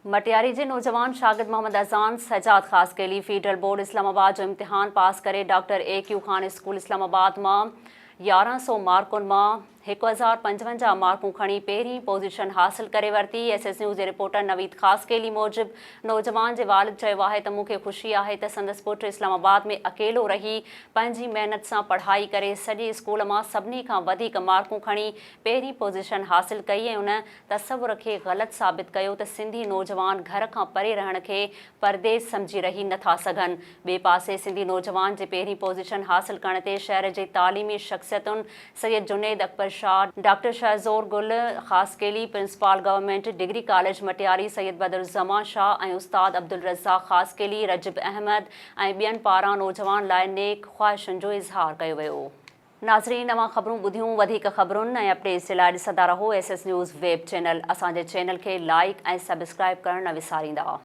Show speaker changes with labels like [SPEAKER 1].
[SPEAKER 1] مٽياري جي نوجوان شاگرد Muhammad Azan Sajjad Khaskheli federal board Islamabad جو امتحان پاس ڪري doctor A Q Khan school Islamabad مان 1100 مارڪن مان 1055 مارڪون کڻي پهرين پوزيشن حاصل ڪري ورتي. ايس ايس نيوز جي رپورٽر نويد خاصخيلي موجب نوجوان جي والد چيو آهي ته مون کي خوشي آهي ته سندس پٽ اسلام آباد ۾ اڪيلو رهي پنهنجي محنت سان پڙهائي ڪري سڄي اسڪول مان سڀني کان وڌيڪ مارڪون کڻي پهرين پوزيشن حاصل ڪئي ۽ ان تصور کي غلط ثابت ڪيو ته سنڌي نوجوان گهر کان پري رهڻ کي پرديس سمجهي رهي نه ٿا سگهن. ٻئي پاسي سنڌي نوجوان جي پهرين پوزيشن حاصل ڪرڻ تي شهر جي تعليمي شخصيتن Syed Junaid Akbar Shah, doctor Shahzor Gul Khaskheli, principal government degree college Matiari Syed Badruzzaman Shah ۽ استاد عبدالرزاق خاصخيلي، رجب احمد ۽ ٻين پاران نوجوان لاء نيڪ خواهشن جو اظهار ڪيو ويو. ناظرين اوهان خبرون ٻڌيون وڌيڪ خبرن ۽ اپڊيٽس جي لاء ڏسندا رهو S S news web channel اسان جي چينل کي لائيڪ ۽ سبسڪرائيب ڪرڻ نه وساريندا.